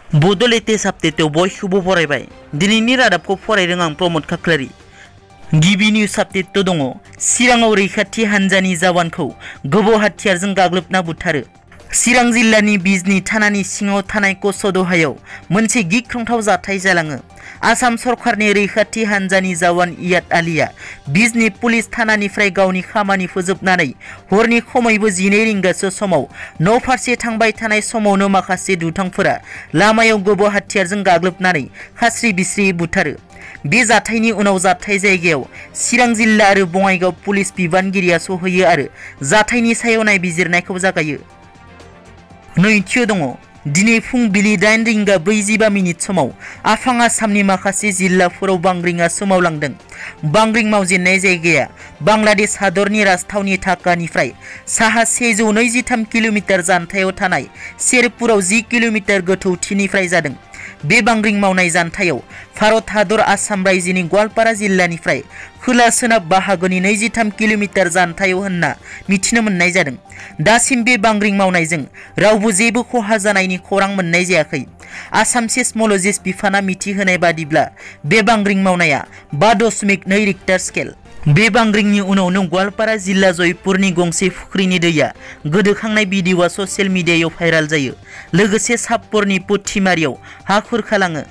बड' लेटेस्ट आपडेटआव बयखौबो बरायबाय। दिनैनि रादाबखौ फरायदों आं प्रमद खाख्लारि। गिबि निउज आपडेट दङ। चिराङाव रैखाथि हान्जानि जवानखौ गोबौ हाथियारजों गाग्लोबना बुथारो। चिरां जिल्लानि बिजनी थानानि सिङाव थानाय कसदहायाव मोनसे गिख्रंथाव जाथाय जालाङो। आसाम सरकारनि रैखाथि हान्जानि जवान इयाद आलीआ बिजनी पुलिस थानानिफ्राय गावनि खामानि फोजोबनानै हरनि खमैबो 12 रिंगासो समाव न' फारसे थांबाय थानाय समावनो माखासे दुथांफोरा लामायाव गोबौ हाथियारजों गाग्लोबनानै खास्रि बिस्रि बुथारो। बे जाथायनि उनाव जाथाय जायगायाव चिरां जिल्ला आरो बङाइगाव पुलिस बिबानगिरिया सहैयो आरो जाथायनि सायाव नायबिजिरनायखौ जागायो। नैथियाव दङ। दिनै फुंबिलि 8 रिंगा 45 मिनिट समाव आफां आसामनि माखासे जिल्लाफोराव बांग्रिंआ सोमावलांदों। बांग्रिं मावजेननाय जायगाया बांलादेश हादरनि राजथावनि ढाकानिफ्राय साहा 123 किल'मिटार जानथायाव थानाय शेरपुराव 10 किल'मिटार गोथौथिनिफ्राय जादों। बे बांग्रिं मावनाय जानथायाव भारत हादर आसाम रायजोनि गवालपारा जिल्लानिफ्राय खोला सोनाब बाहागोनि 23 किल'मिटार जानथायाव होनना मिथिनो मोननाय जादों। दासिम बे बांग्रिं मावनायजों रावबो जेबो खहा जानायनि खौरां मोननाय जायाखै। आसाम सेस्मोलजिस्ट बिफाना मिथिहोनाय बादिब्ला बे बांग्रिं मावनाया 5.2 रिक्टार स्केल। बे बांग्रिंनि उनावनो गवालपारा जिल्ला जयपुरनि गंसे फुख्रिनि दैया गोदोखांनाय भिडिअ'आ ससियेल मिडियायाव भाइराल जायो। लोगोसे सापरनि पुथिमारियाव हा खुरखालाङो।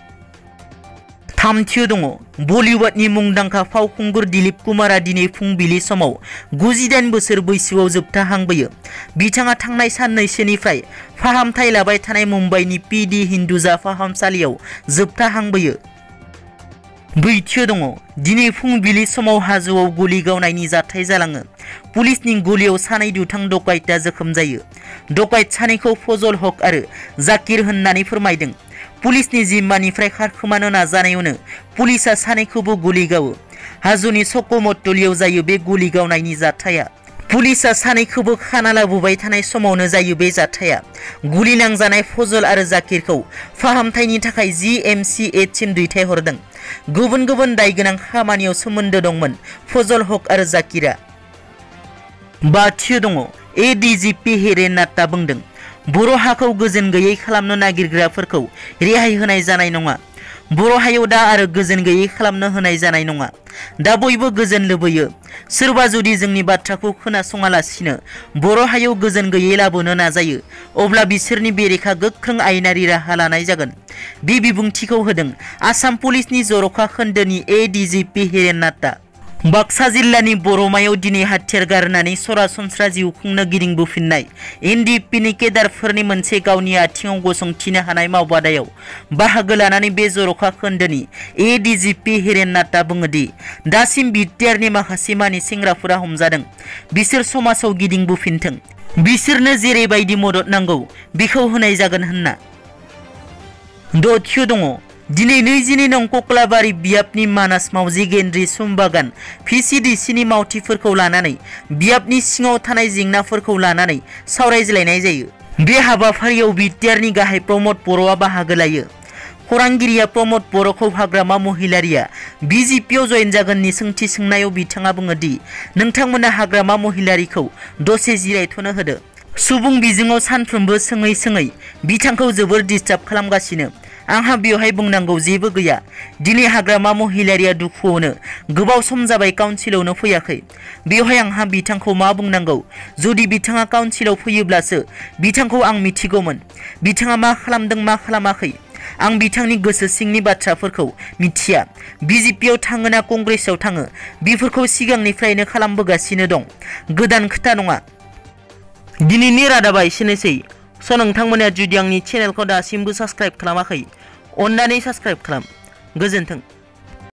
थामथियाव दङ। बलिउडनि मुंदांखा फावखुंगुर दिलीप कुमारआ दिनै फुंबिलि समाव 98 बोसोर बैसोआव जोबथाहांबोयो। बिथाङा थांनाय साननैसोनिफ्राय फाहामथाय लाबाय थानाय मुम्बाइनि PD हिन्दुजा फाहामसालियाव जोबथाहांबोयो। ब्रैथियाव दङ। दिनै फुंबिलि समाव हाजोआव गुलि गावनायनि जाथाय जालाङो। पुलिसनि गुलियाव सानै दुथां डकाइतआ जोखोम जायो। डकाइत सानैखौ फजल हक आरो जाकिर होननानै फोरमायदों। पुलिसनि जिम्मानिफ्राय खारखोमानो नाजानायावनो पुलिसआ सानैखौबो गुलि गावो। हाजोनि सकमतलियाव जायो बे गुलि गावनायनि जाथाया। पुलिसआ सानैखौबो खाना लाबोबाय थानाय समावनो जायो बे जाथाया। गुलि नांजानाय फजल आरो जाकिरखौ फाहामथायनि थाखाय GMCH सिम दैथायहरदों। गुबुन गुबुन दायगोनां खामानियाव सोमोन्दो दंमोन फजल हक आरो जाकिरा। बाथियाव दङ। ADGP हेरेन नाथआ बुंदों, बर' हाखौ गोजोन गैयै खालामनो नागिरग्राफोरखौ रेहाय होनाय जानाय नङा। बर' हायाव दा आरो गोजोन गैयै खालामनो होनाय जानाय नङा। दा बयबो गोजोन लुबैयो। सोरबा जुदि जोंनि बाथ्राखौ खोनासङालासिनो बर' हायाव गोजोन गैयै लाबोनो नाजायो, अब्ला बिसोरनि बेरेखा गोख्रों आयेनारि राहा लानाय जागोन। बे बिबुंथिखौ होदों आसाम पुलिसनि जर'खा खोन्दोनि ADGP हेरेन नाथआ। बाक्सा जिल्लानि बर'मायाव दिनै हाथियार गारनानै सरासनस्रा जिउ खुंनो गिदिंबोफिननाय NDPनि केडारफोरनि मोनसे गावनि आथिङाव गसंथिनो हानाय मावबादायाव बाहागो लानानै बे जर'खा खोन्दोनि ADGP हेरेन नाथआ बुङोदि दासिम बिटिआरनि माखासे मानि सेंग्राफोरा हमजादों। बिसोर समाजाव गिदिंबोफिनथों। बिसोरनो जेरैबायदि मदद नांगौ बेखौ होनाय जागोन होनना। दथियाव दङ। दिनै 22 नं कक्लाबारि बियाबनि मानास मावजि गेन्द्रि सुमबागान VCDCनि मावथिफोरखौ लानानै बियाबनि सिङाव थानाय जेंनाफोरखौ लानानै सावरायज्लायनाय जायो। बे हाबाफारियाव बिटिआरनि गाहाय प्रमद बर'आ बाहागो लायो। खौरांगिरिया प्रमद बर'खौ हाग्रामा महिलारिया BJPआव जयेन जागोननि सोंथि सोंनायाव बिथाङा बुङोदि नोंथांमोना हाग्रामा महिलारिखौ दसे जिरायथ'नो होदो। सुबुं बिजोङाव सानफ्रोमबो सोङै सोङै बिथांखौ जोबोर डिस्टार्ब खालामगासिनो। आंहा बेवहाय बुंनांगौ जेबो गैया। दिनै हाग्रामा महिलारिया दुखुआवनो गोबाव सम जाबाय काउन्सिलावनो फैयाखै। बेवहाय आंहा बिथांखौ मा बुंनांगौ। जुदि बिथाङा काउन्सिलाव फैयोब्लासो बिथांखौ आं मिथिगौमोन। बिथाङा मा खालामदों मा खालामाखै। आं बिथांनि गोसो सिंनि बाथ्राफोरखौ मिथिया। BJPआव थाङो ना कंग्रेसआव थाङो बेफोरखौ सिगांनिफ्रायनो खालामबोगासिनो दं। गोदान खोथा नङा। दिनैनि रादाबा एसेनोसै। नोंथांमोना जुदि आंनि चेनेलखौ दासिमबो साबस्क्राइब खालामाखै, अन्नानै साबस्क्राइब खालाम। गोजोन्थों।